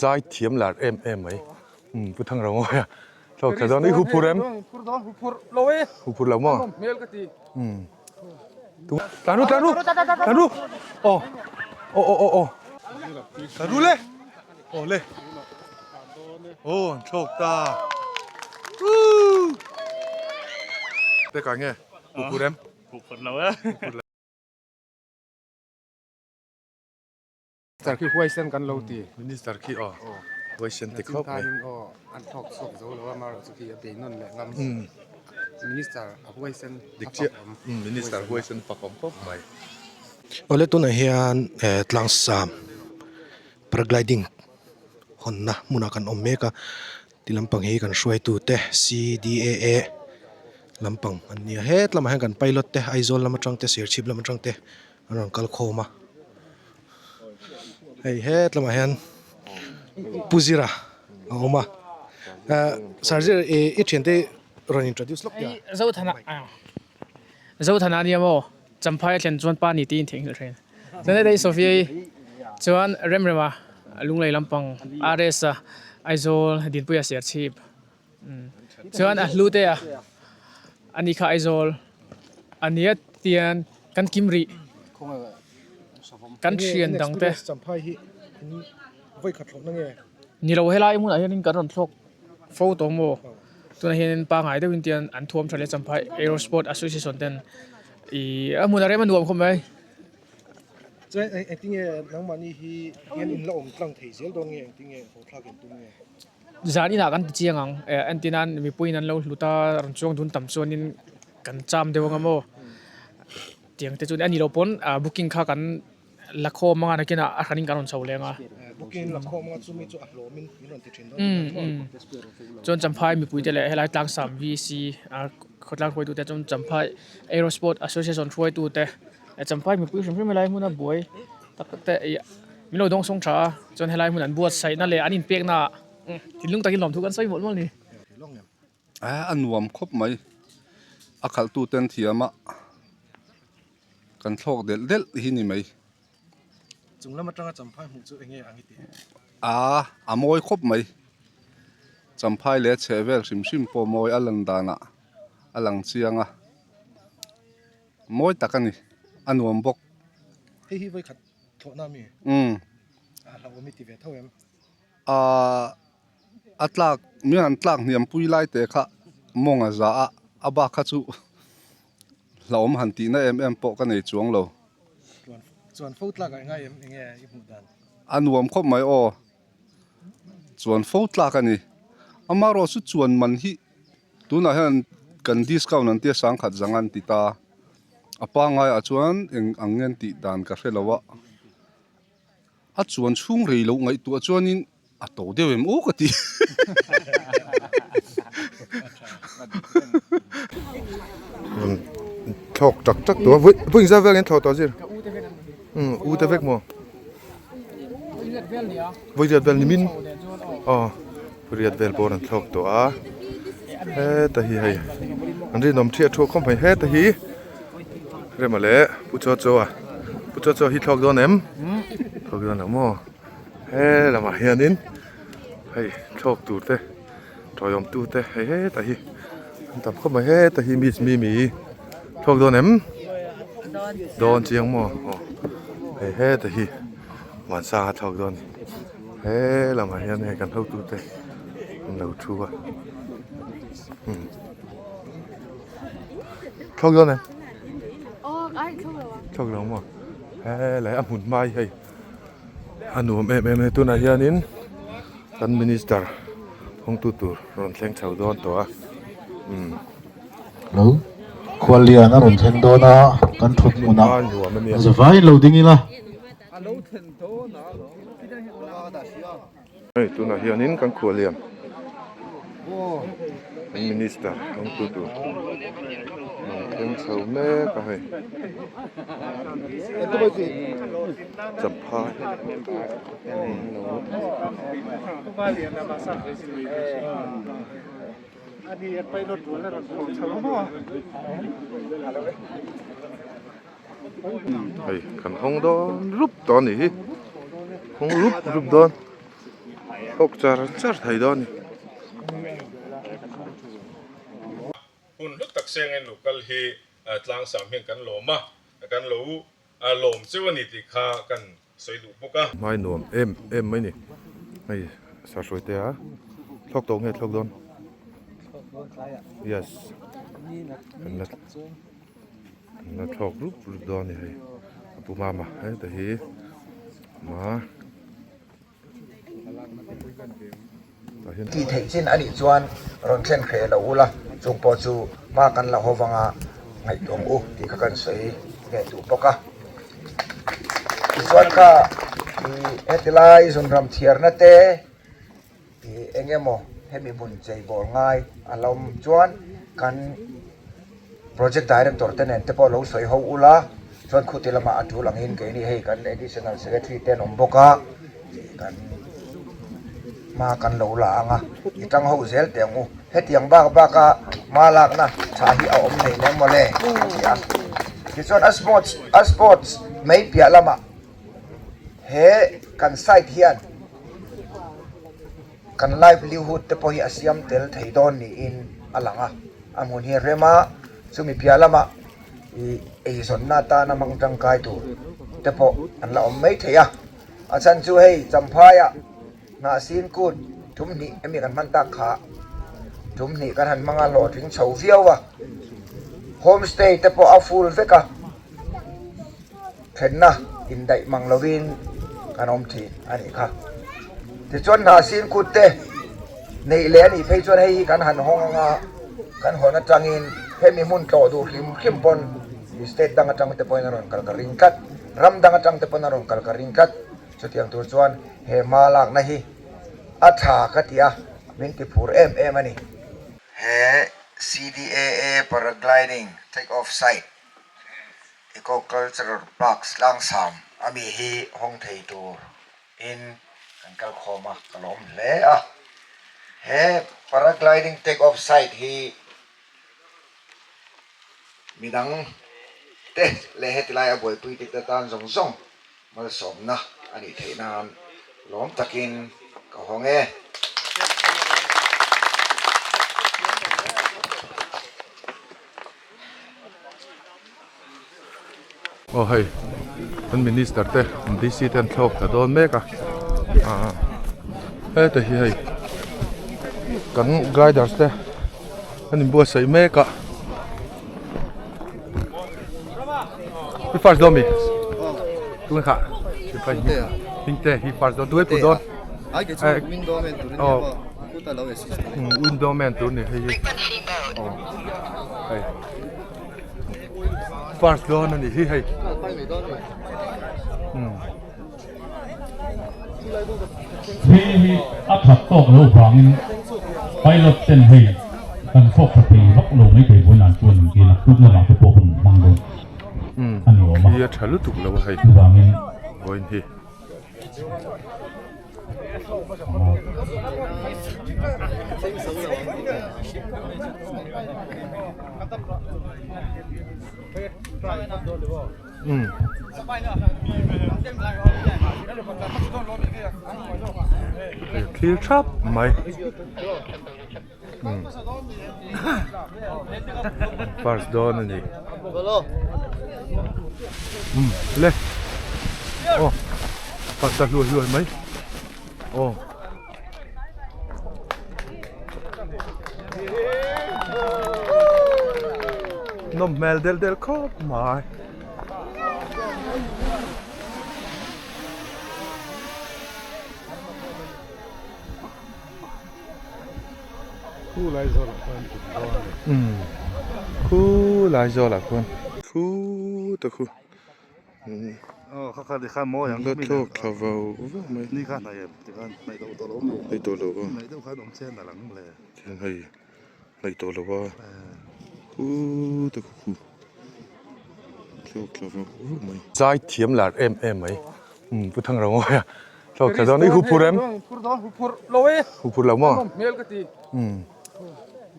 Zai thiam lar em em mai umm Pu Thangrangawia thlawk thla dawn i huphur em huphur lo maw umm tlan ru tlan ru tlan ru aw aw aw aw aw tlan ru le aw le aw an thlawk ta woo peka nge huphur em huphur lo e Minister khi huaisen kan lo ti. Minister khi aw huaisen ti khawp mai. Thanin aw an thawk chhuak zo lo a amaherawh chu khi a bei nawn leh ngam. Minister a huaisen a fak awm. Minister huaisen fak awm khawp mai. Awle tunah hian tlangsam paragliding hawnna hmunah kan awm mek a ti lampang hi kan hruaitute C_D_A_A lampang an ni a het lamah hian kan pilot te Aizawl lam atang te Serchhip lam atang te an rawn kal khawm a hei het lamah hian Pu Zira a awm a ah Sir Zir i thiante rawn introduce lawk teh a. Zothana Zothana ania maw Champhai a thlen chuan pa ni tiin theihnghilh thin chuan heta hi Sophia i chuan Remrema Lunglei lampang RS a Aizawl Dinpuia Serchhip Chuan a hlu te a ani kha Aizawl ania tian kan kim rih kan thian dang te ni lo helai hmunah hianin kan rawn thlawk fo tawh maw tunah hianin pangngai deuhin tian an thuam tha leh Champhai Aerosport Association ten ih a hmunah rem a nuam khawp mai. Chuan engtinge nangmahni hi hian in la awm tlang thei zel dawn nge engtinge haw thlak in tum nge? Zan inah kan ti chiang ang, entirnan mipuiin an lo hlut a, rawn chuang dun tam chuanin kan cham deuh anga maw tiang te chu a ni lo pawn booking kha kan la khawm anga nakinah a hranin kan rawn chho leng a. Booking la khawm anga chumi chu a hlawmin min rawn ti thin dawn Chuan Champhai mipuite leh helai Tlangsam VC khawtlang hruaitute chuan Champhai Aerosport Association hruaitute Champhai mipui hrim hrim helai hmuna buai tak tak te ih Min lo dawng sawng tha a, chuan helai hmun an buatsaihna leh an inpekna ah thinlung takin lawmthu kan sawi mawlh mawlh a ni. A nuam khawp mai, a khalhtu ten thiam a, kan thlawk delh delh hi ni mai. Chung lam atanga Champhai hmuh chu enge ang i tih? A, a mawi khawp mai, Champhai leh a chheh vel hrim hrim pawh mawi a lan danah a lang chiang a, mawi tak a ni, a nuam bawk. Hei hi vawikhat Thlawhna mi? Umm. A hlauhawm i ti ve tho em? Ahh a tlak mi an tlak hniam pui lai te kha mawng a za a, a bak kha chu hlauhawm han tihna em em pawh ka nei chuang lo. Chuan chuan fo tlak ah i ngai em enge i hmuh dan? A nuam khawp mai aw. Chuan fo tlak a ni. Amaherawh chu chuan man hi tunah hian kan discount an tia sangkhat zang an ti ta. A pangaiah chuan eng ang nge an tih dan ka hre lo a, a chuan chhung rei loh ngaihtuah chuanin a to deuh em aw ka ti. Thlawk tak tak tawh a vawi vawi engzat vel nge an thlawh tawh zir umm u te vek maw vawi riat vel nimin aw riat vel pawh an thlawk tawh a heta hi hei an rinawm thiah thuak khawp mai heta hi rema leh pu chaw chaw a pu chaw chaw hi thlawk dawn em thlawk dawn lo maw he lamah hianin hei thlawk tur te tawiawm tu te hei hetah hi an tam khawp mai heta hi miss mimi thlawk dawn em dawn chiang maw aw hei heta hi vansanga thlawk dawn a ni. He lamah hian hei kan hotute an lo thu a umm thlawk dawn em thlawk lo maw helai a hmun hma hi hei a nuam em em a ni tunah hianin kan minister hawngtu tur rawn thleng chho dawn tawh a umm. Lo khuallian a rawn thleng dawn a kan thut hmunah zavaiin lo ding ila. Hei tunah hianin kan khuallian kan minister hmangtu tur rawn thleng chho mek a hei champhai Hei kan hawng dawn rup tawh a nih hi hawng rup rup dawn. Thawk char char thei dawn a ni. Hun hlu tak seng en lo kal hi tlangsam hian kan lawm a, kan lo lawm cheu a ni tih kha kan sawi duh bawk a. Hmai nuam em em mai ni. Hei sahruai te a thlawk tawh nge thlawk dawn? Yes. Kan la kan la thlawk rup rup dawn a ni hei. A pu mama heta hi ma. Tih theih chin a nih chuan rawn thlen hreh lo ula, chung pawh chu hma kan la haw vanga ngaihtuah ang u tih kha kan sawi ve duh bawk a. Tichuan kha ih heti lai zunram thiarna te ih eng emaw hemi hmun cheibawl ngai a la awm chuan kan Project Director te nen te pawh lo sawi ho ula, chuan khuti lamah a tul angin keini hei kan Additional Secretary te an awm bawk a, tih kan hma kan lo la ang a, i tang ho zel teh ang u. Hetiang bak baka hma lakna tha hi a awm nei lem mawle a ti a. Tichuan a sports a sports mai piah lamah he kan site hian Kan livelihood te pawh hi a siam tel thei dawn niin a lang a, a hmun hi a rem a, chumi piah lamah ih eizawnna atana hmang tangkai tur te pawh an la awm mai thei a, a chhan chu hei Champhaiah hnahsin kut thum hnih emi kan hman tak kha thum hnih kan han hmang a hlawhtling chho viau a, homestay te pawh a full vek a. Thenna indaih mang lovin kan awm thin a nih kha. Tichuan hna sin kut te neih leh a nih phei chuan hei hi kan han hawng anga kan hawn atangin hemi hmun tlawh duh hlim hlim pawn state dang atang te pawhin a rawn kal ka ring tlat, ram dang atang te pawn a rawn kal ka ring tlat. Chutiang tur chuan he hma lakna hi a tha ka ti a, min ti phur em em a ni. He CDAA Paragliding Take Off Site Eco Cultural Park tlangsam a mi hi hawng thei tur in kan kal khawm a, ka lawm hle a. He Paragliding take off site hi midang te leh heti lai a buaipui te tan zawng zawng Malsawmna a nih theih nan lawm takin ka hawng e. Aw hei kan minister te an DC te an thlawk ta dawn mek a ah heta hi hei kan gliders te an inbuatsaih mek a. I first dawn mi? Tunge kha? Hmingte hi first dawn tunge put dawn? Ai kei chu window man tur ania maw kuta lo assist tur ni. Window man tur ni hei hi. Hei. First dawn ani hi hei. Thil hi a that tawk lo vangin pilot ten hei kan thawk tha thei vak lo mai thei vawiin an chuan an ti a, naktuk lamah te pawh hun hmang dawn a ni awm a. Hi a tha lutuk lo a hei chuvangin vawiin hi. Thil thap mai first dawn a ni le aw first ta hluai hluai mai aw. Nawm hmel del del khawp mai. Khu lai zawlah khuan tum dawn a ni. Umm khu lai zawlah khuan. Khu ta khu. Aw kha kha ti khan mawi ang La thlawk thla vau vau mai. Ni kha hnaih em ti khan hnaih deuh tawh lo mi. Hnaih tawh lo a. Hnaih deuh khan awm che na lang le. Tihian hei hnaih tawh lo a. Khu ta khu khu. Thlawk thla vau vau mai. Zai thiam lar em em mai. Umm Pu Thang Rangawia thlawk thla dawn i huphur em? Huphur dawn huphur lo e. Huphur lo maw? Hmel ka ti. Umm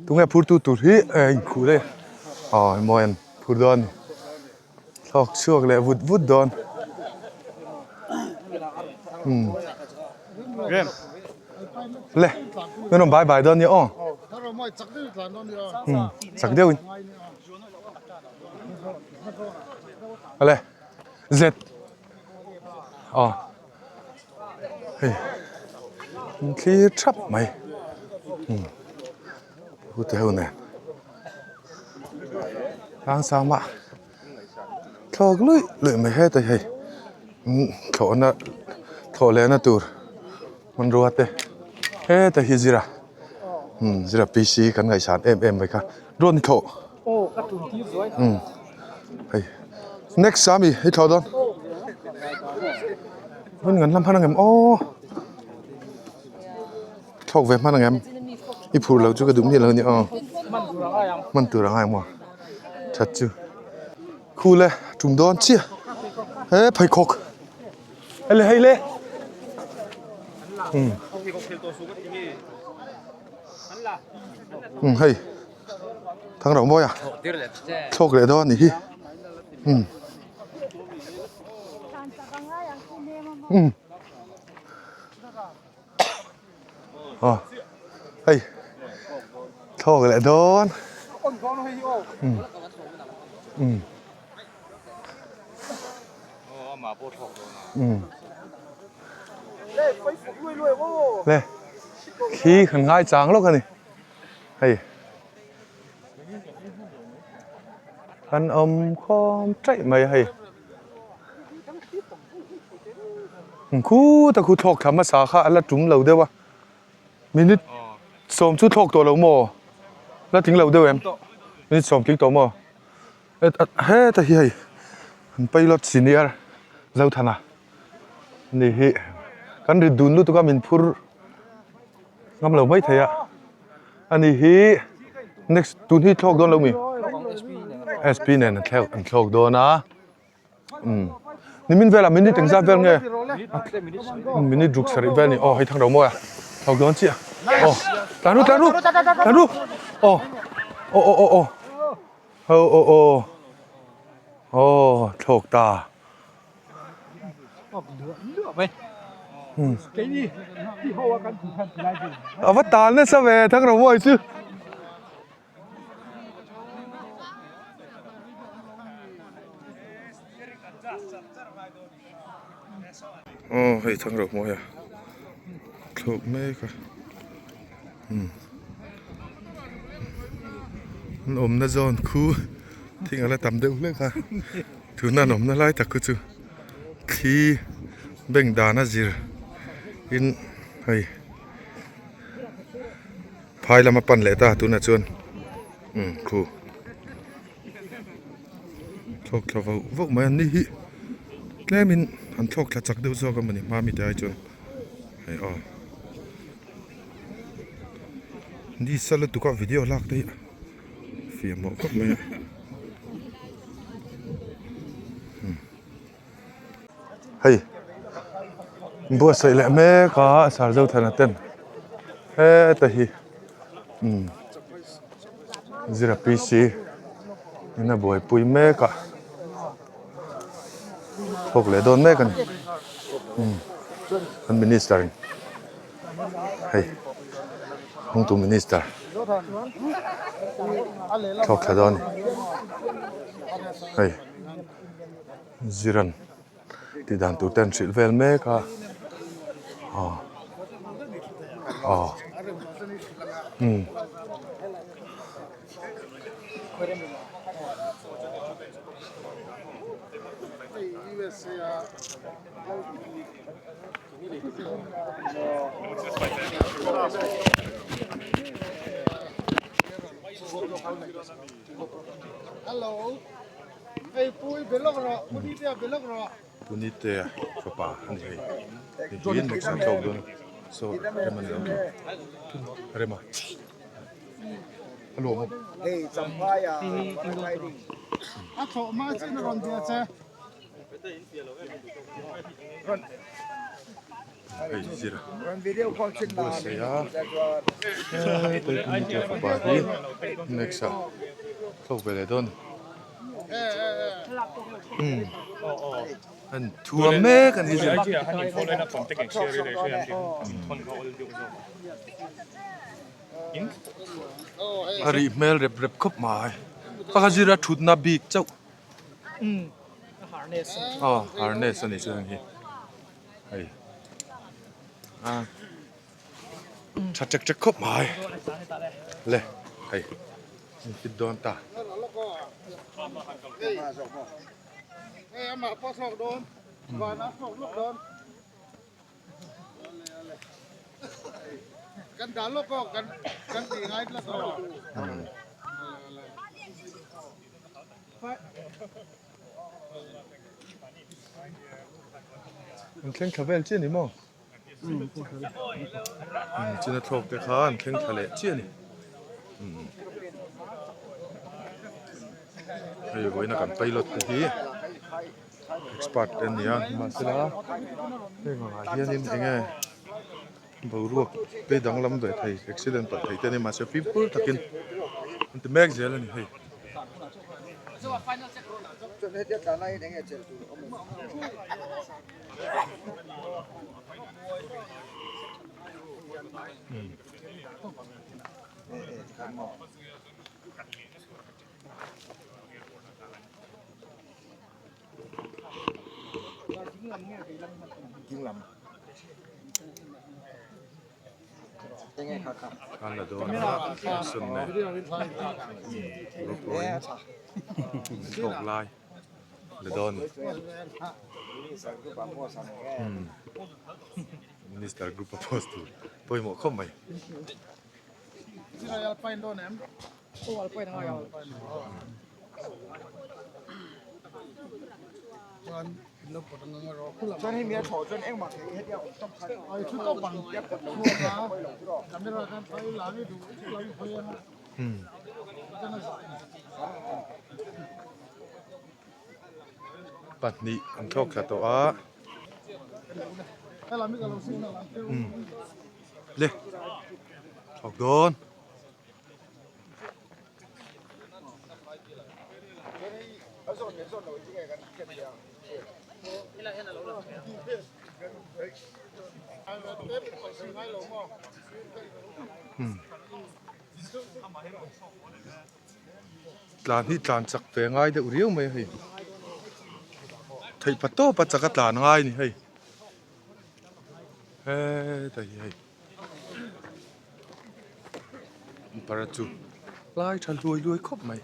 tunge phur tu tur hi inkhuh daih a. Aw mawi an phur dawn a ni. Thlawk chhuak leh vut vut dawn. Umm. Le min rawn bye bye dawn nia aw. Umm chak deuhin. Ale Z aw hei an thlir thap mai umm pute ho nen tlangsam ah thlawk luih luih mai heta hei thlawhna thlawh lehna tur hmanrua te heta hi zira umm zira PC kan ngaihsan em em mai kha rawn thlawh umm hei next ah mi i thlawh dawn rawn ngan hlam hman ang em aw thlawk ve hman ang em i phur loh chu ka duh miah lo a ni aw hman tur a ngai ang maw. That chu khu le tum dawn chiah he pheikhawk hei le hei le um um hei thang rau mawi a thlawk leh dawn a nih hi um um Aw hei thlawk leh dawn um um um le khi kan ngai chang lawk a ni hei kan awm khawm taih mai a hei. Khuta khu thlawk thla hmasa kha a la tum lo deuh a minute sawm chu thlawk tawh lo maw la tling lo deuh em minute sawm tling tawh maw heta hi hei an pilot senior Zothana ani hi kan rit dun lutuk a min phur ngam lo mai thei a ani hi next tun hi thlawk dawn lo mi sp nen an thlawk an thlawk dawn a. Umm nimin velah minute engzat vel nge minute ruk sarih vel a ni aw hei thang ro mawi a tho dawn chiah aw tlan ru tlan ru tlan ru aw aw aw aw aw aw aw aw thlawk ta a va tan nasa ve thang ro mawi chu. Aw hei thang reuh mawi a thlawk mek a umm an awmna zawn khu thing ala tam deuh hlek a tuna an awmna lai tak khu chu thli beng dan a zir in hei. Phai lama pan leh ta tunah chuan umm khu thlawk thla vauh vauh mai an ni hi tlemin an thlawk thla chak deuh zawk a mawni hma mite ai chuan hei aw ni sa lutuk a video lak te hi fiah mawh khawp mai a. Hei buatsaih leh mek a sar Zothana ten heta hi umm zira PC in a buaipui mek a thawk leh dawn mek a ni umm an minister in hei hawngtu minister thawk thla dawn a ni hei. Ziran tih dan tur te an hrilh vel mek a aw aw umm. Punite fapa a ni hei hei hi next ah thlawk dawn saw rema ni lo rema a luam hei zir buatsaih a hei punite fapa hi next ah thlawk ve leh dawn a ni. An thuam mek a ni zir. A rih hmel rep rep khawp mai. Pakhat zira thutna bik chauh. Aw harness a ni chu heng hi. Hei a tha ṭek ṭek khawp mai. Le hei an fit dawn ta. An thleng thla vel chiah a ni maw? China thlawk te kha an thleng thla leh chiah a ni. Hei vawiina kan pilot te hi expert te an ni a nimahsela heng angah hianin eng nge boruak te danglam ve thei accident palh thei te a ni mahse fimkhur takin an ti mek zel a ni hei. An la dawn a action nen ropuiin thlawk lai la dawn a ni. Minister group a post tur pawimawh khawp mai. Pahnih an thlawk thla tawh a. Le thlawk dawn. Tlan hi tlan chak ve ngai deuh riau mai a hei theih pa tawp a chak a tlan ngai a ni hei hetah hi hei. Para chu lai tha hluai hluai khawp mai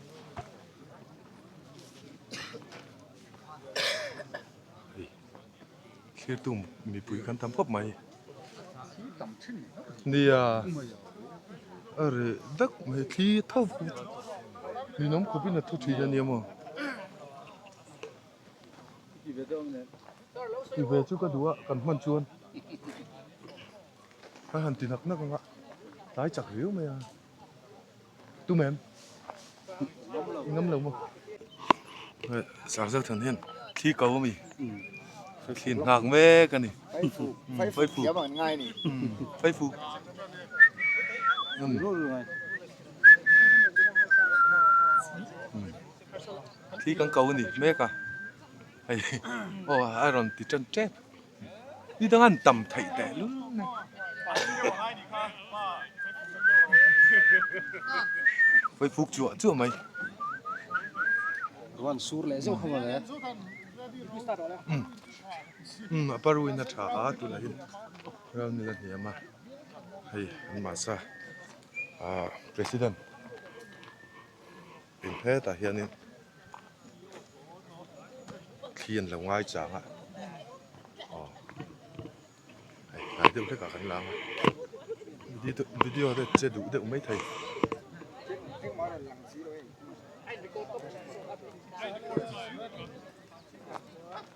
hei thlir tu mipui kan tam khawp mai nia a reh dak mai thli tho ninawm khawpin a thu thin a nia maw. Ti ve chu ka duh a kan hman chuan a han ti nak nak ang a tlai chak riau mai a tum em ngam lo maw Sangzau than hian thli ko a mi thli in nghak mek a ni fai fu fai fu Thli kan ko a ni mek a hei aw a rawn ti tan tep ni dang an tam theih teh lul mai hawi fuk chuah chuah mai ruan sur leh zeuh kha mawle um um a paruin a tha a tunah hian ral nila hniam a hei an mahsa ah president. Eng hetah hianin thli an lo ngai chang a aw hei hnai deuh hlekah kan la ang a video te che duh deuh mai thei.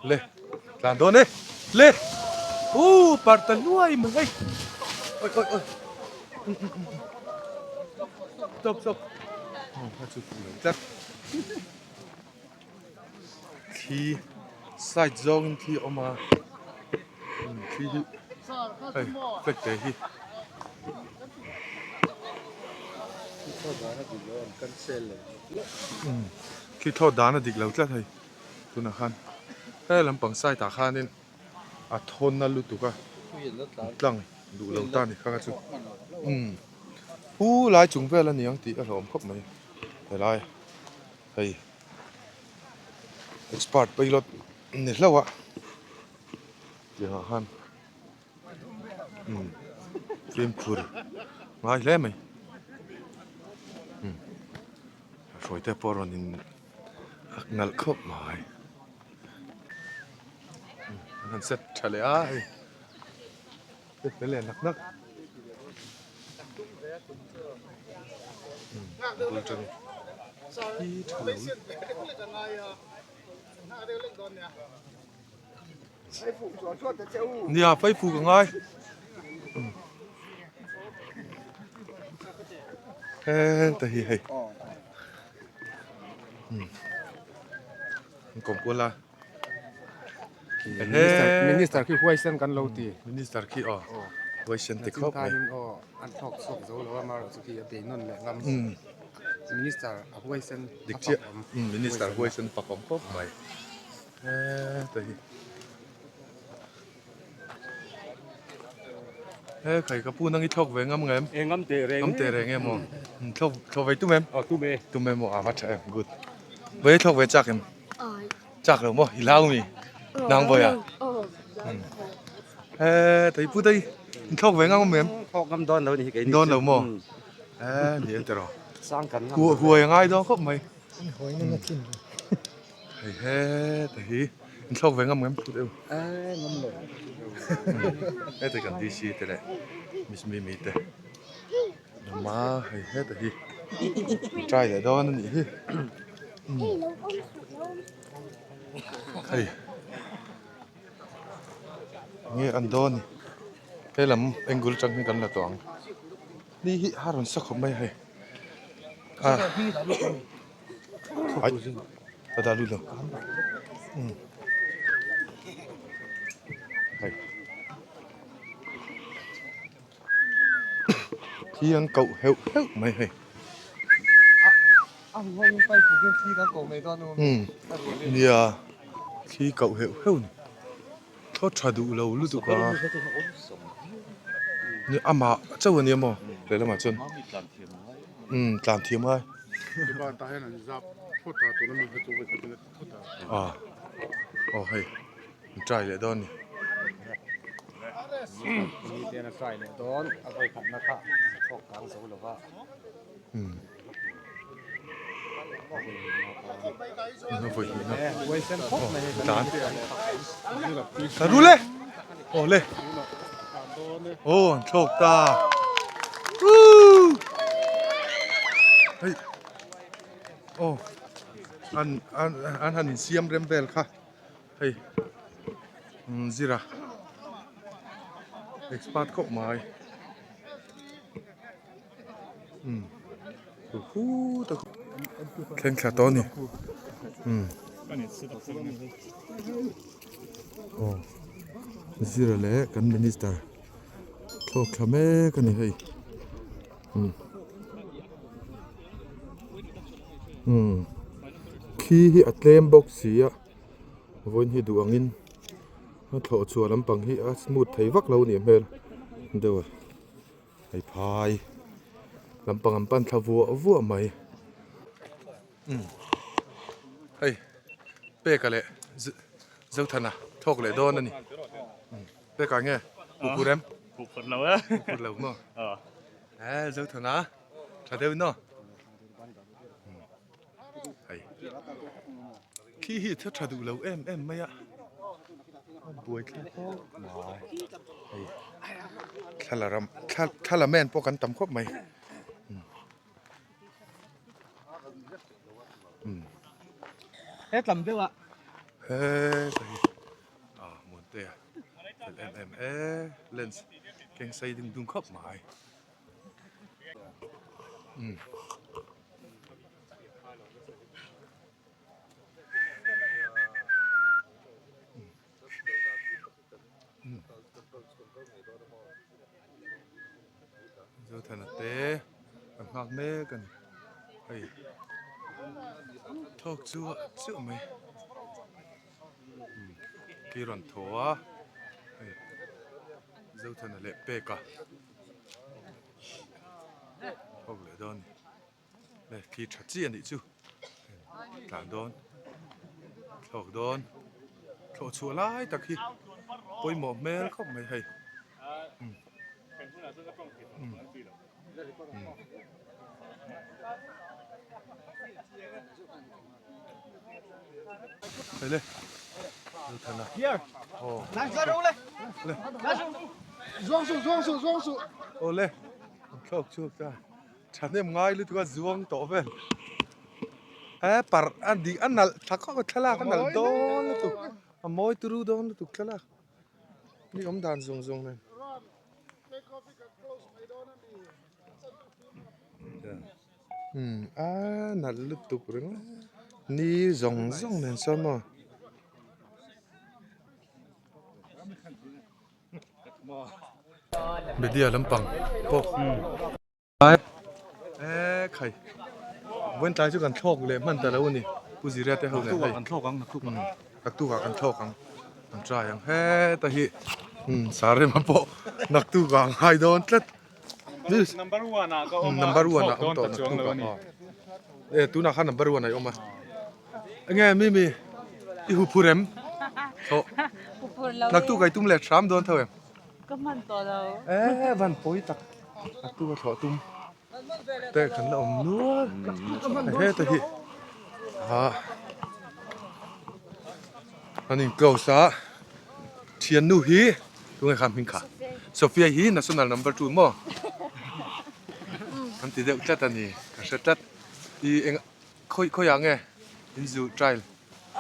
Le tlan dawn e le u parta hluai mai hei oi oi oi stop stop a chu lo tlat thli side zawng in thli a awm a thli hi hei flag te hi. Thli thlawt dan a dik lo tlat hei tunah khan. He lampang side ah khanin a thawn na lutuk a tlang duh lo ta ni kha kha chu umm hu lai chung vel a ni ang tih a hlawm khawp mai helai hei expert pilot ni hlauh a tiang ah khan umm fimkhur ngai hle mai umm hruai te pawh rawn in nalh khawp mai. An han set tha leh a hei set fel leh nak nak bul tang hi tha lo nia phei phu ka ngai heta hi hei Kawm kual a. Minister minister khi huaisen kan lo ti. Minister khi aw huaisen ti khawp mai. Aw an thawk chhuak zo lo a mar chu khi a bei nawn leh ngam. Minister a huaisen dik chiah. Minister huaisen fak awm khawp mai. Heta hi. He khai ka pu nang i thlawk ve ngam ngem? E ngam teh reng. Ngam teh reng em aw. Thlawk thlawk ve tum em? Aw tum e. Tum em aw a va tha em good. Ve thlawk ve chak em? Chak lo maw i hlau mi? Nang bawi a? He thei pu dei in thlawk ve ngam em? Thlawk ngam dawn lo ni hi kei ni. Dawn lo maw? He ni e tiraw. Sang kan ngam. Huai a ngai dawn khawp mai. Huai na na thin. Hei heta hi in thlawk ve ngam ngam phut eu. Aaa ngam lo. Heta kan DC te leh Miss Mimi te awm a hei heta hi try leh dawn a nih hi. Hei nge an dawn ni he lam angle atang hian kan la tawh ang ni hi a rawn sa khawp mai a hei. Ai ka dah lut lo umm hei thi an koh heuh heuh mai hei umm nia thi koh heuh heuh a ni thaw tha duh lo lutuk a nia amah chauh a nia maw lehlamah chuan umm tlan thiam ngai. Ah aw hei an try leh dawn a ni. Umm a rul e aw le aw an thlawk ta hei aw an an an han insiam rem vel kha hei zira expert khawp mai. Thleng thla tawh a ni aw zira leh kan minister thlawk thla mek a ni hei umm khi hi a tlem bawk si a vawiin hi duh angin a thlawh chhuah lampang hi a smooth thei vak lo a nih hmel deuh a. Hei phai lampang an pan thla vuah vuah mai umm hei peka leh Zothana thawk leh dawn a ni umm peka nge huphur em huphur lo e huphur lo maw e Zothana tha deuh in aw hei khi hi tha tha duh lo em em mai a a buai thlak khawp mai hei thla ram thla thla la men pawh kan tam khawp mai umm hetlam deuh ah heta hi ah muante a fel em em e lens keng sei ding dung khawp mai umm. Zothana te an nghak mek a ni hei thawk chu a chiah mai. Khi rawn thaw a hei Zothana leh pek a thawk leh dawn a ni le thli tha chi a nih chu tlan dawn thlawk dawn thlawh chhuah lai tak hi pawimawh hmel khawp mai hei umm umm. Hei le Zothana aw le aw le an thlawk chhuak ta thahnem ngai lutuk a zuang tawh vel he parh a dik a nalh tha khawp a thlalak a nalh dawn lutuk a mawi turu dawn lutuk thlalak ni awm dan zawng zawng nen. Umm a nalh lutuk ringawt ni zawng zawng nen sawn maw. Media lampang pawh e khai vawiin tlai chu kan thlawk leh hman ta lo a ni Pu Ziria te ho nen hei kan thlawk ang naktuk ah kan thlawk ang kan try ang heta hi umm Sarema pawh naktuk ah a ngai dawn tlat Number one ah ka awm a number one ah awm tawh naktuk ah e tunah khan number one ah i awm a. Enge Mimi i hu phur em? Thaw. Hu phur lo e. Naktuk ai tum leh hram dawn tho em? Ka hman tawh lo. E van pawi tak. Naktuk a thlawh tum te kan la awm nual. Heta hi ha an in close a thiannu hi tunge kha hming kha Sophia hi national number 2 maw an ti deuh tlat a ni ka hre tlat i eng Khawi khawiah nge in zu trial?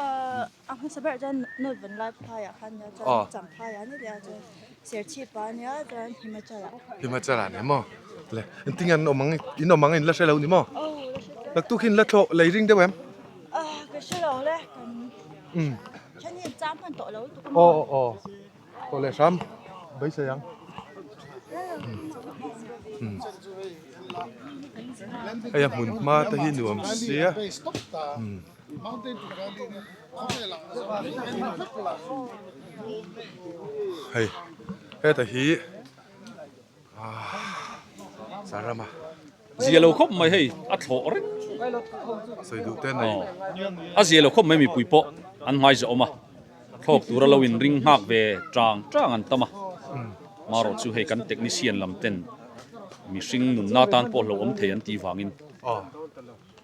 Ahh a hmasa berah chuan North Vanlai phaiah khan nia chuan Champhaiah ni leh a chuan Serchhip-ah ania chuan Himachal-ah. Himachal-ah ni maw? Le engtin nge an awm ang in awm ang in la hre lo ni maw? Aw la hre lo. Naktuk hi in la thlawh lei ring deuh em? Ahh ka hre lo le kan then hi an chang hman tawh lo lutuk a maw? Aw aw tawh leh hram beisei ang. Hei a hmun hma te hi nuam sia hei heta hi ahh Sarama. Zia lo khawp mai hei a thlawh reng. Sawi duh te nei. A zia lo khawp mai mipui pawh an hmai zawh awm a. Thlawk tura lo in ring nghak ve tang tang an tam a. Marawh chu hei kan technician lam ten mihring nunna tan pawh hlauhawm awm thei an tih vangin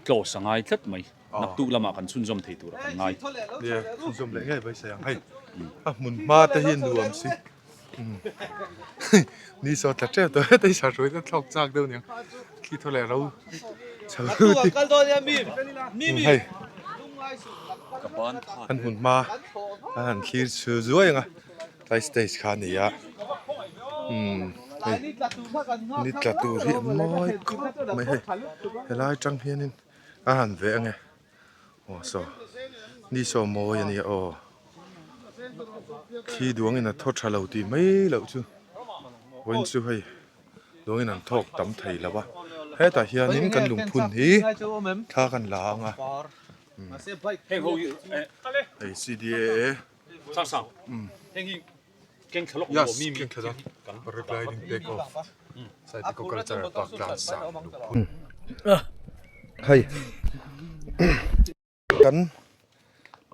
close a ngai tlat mai. Naktuk lamah kan chhunzawm thei turah kan ngai. Nia, chhunzawm leh ngei beisei ang. Hei a hmun hma te hi nuam si. Ni saw tla tep tawh heta hi sarhrawi te thlawk chak deuh aniang. Thli thaw leh ro chho ti. Hei an hmun hma a han thlir chhu zuai ang a tlai stage kha a ni a umm hei ni tla tur hi a mawi khawp mai hei helai atang hianin a han veh ang e. Aw saw ni saw mawi a nia aw thli duangin a thaw tha lo tih mai loh chu vawiin chu hei duangin an thawk tam thei lo a hetah hianin kan lungphun hi thla kan la ang a hei C D A A yes keng thla dawn paragliding take off side eco culture park tlang sang lungphun hei kan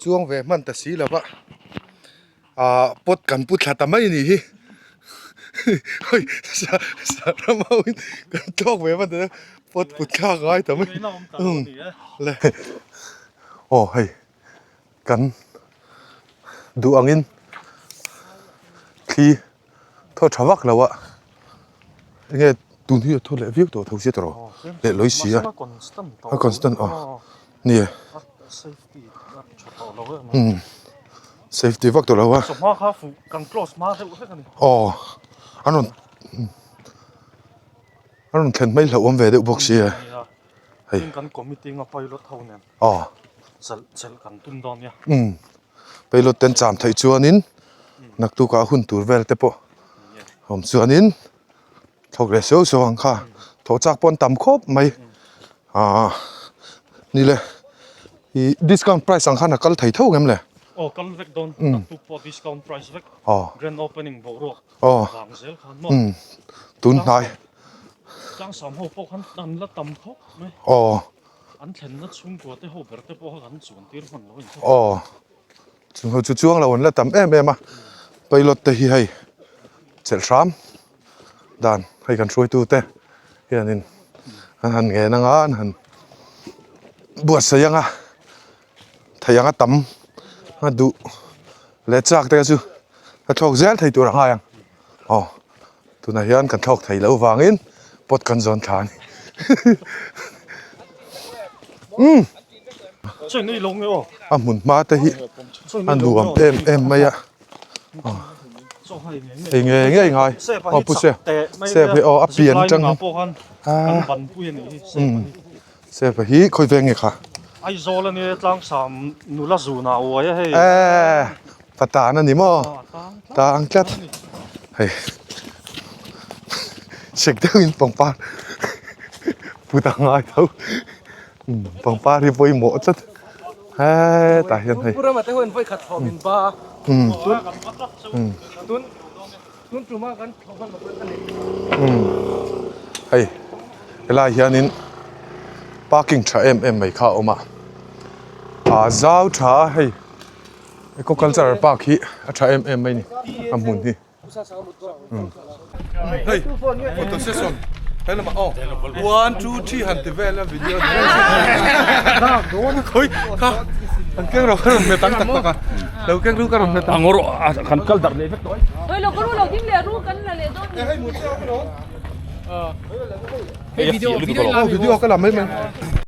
chuang ve hman ta si lova ah pot kan pu thla ta mai a nih hi hei sa sa ram ho in kan tawk ve hman ta pot put thlak a ngai ta mai le aw hei. Kan duh angin thli thaw tha vak lo a enge tun hi a thaw leh viau tawh tho sia tawh leh lawi si a a constant aw ni e umm safety vak tawh lo a aw an rawn an rawn thlen hmel hlauhawm ve deuh bawk sia hei. Aw. Chelh chelh kan tum dawn nia. Umm. Pilot ten cham theih chuanin naktukah hun tur vel te pawh awm chuanin thawk leh suau suau ang kha thawh chak pawh an tam khawp mai. Aaa ni le ih discount price ang khan a kal thei tho ngem le? Aw kal vek dawn naktuk pawh discount price vek grand opening boruak vang zel khan maw. Tun hnai. Tlangsam ho pawh khan an la tam khawp mai. An thlenna chhungkua te ho ber te pawh kha kan chuan tir hman lo a inchhawk. Aw chung ho chu chuang lo an la tam em em a pilot te hi hei chelh hram dan hei kan hruaitu te hianin an han ngen anga an han buatsaih anga thei anga tam a duh leh chak te chu a thlawk zel thei tur a ngai ang aw tunah hian kan thlawk thei loh vangin pot kan zawn thla a ni umm a hmun hma te hi a nuam em em mai a aw hei ngei ngei ngai aw pu sep sep hi aw a pian atang ah umm. Sepa hi khawi veng nge kha? Aizawl a nia Tlangsam nula zun ah uai a hei. Eee patan a ni maw? Tang tlat. Hei sek deuh in pangpar put a ngai tho. Pangpar hi pawimawh tlat. Hetah hian hei. Pu Rama te ho in vawi khat hlawm in ba a. Tun Tun tuma kan thlawh hman loh a ni. Umm hei helai hianin parking tha em em mai kha a awm a ah zau tha a hei eco cultural park hi a tha em em mai a ni a hmun hi umm hei photo session he lamah aw one two three han ti vel a video khawi kha an keng rawh ka rawn hmet ang tak tak a lo keng ru ka rawn hmet ang. Kan kal darh leh vek tawh e. Oi lo ka ru lo ding leh ru kan la leh dawn ni. Hei video video ka la mai mai.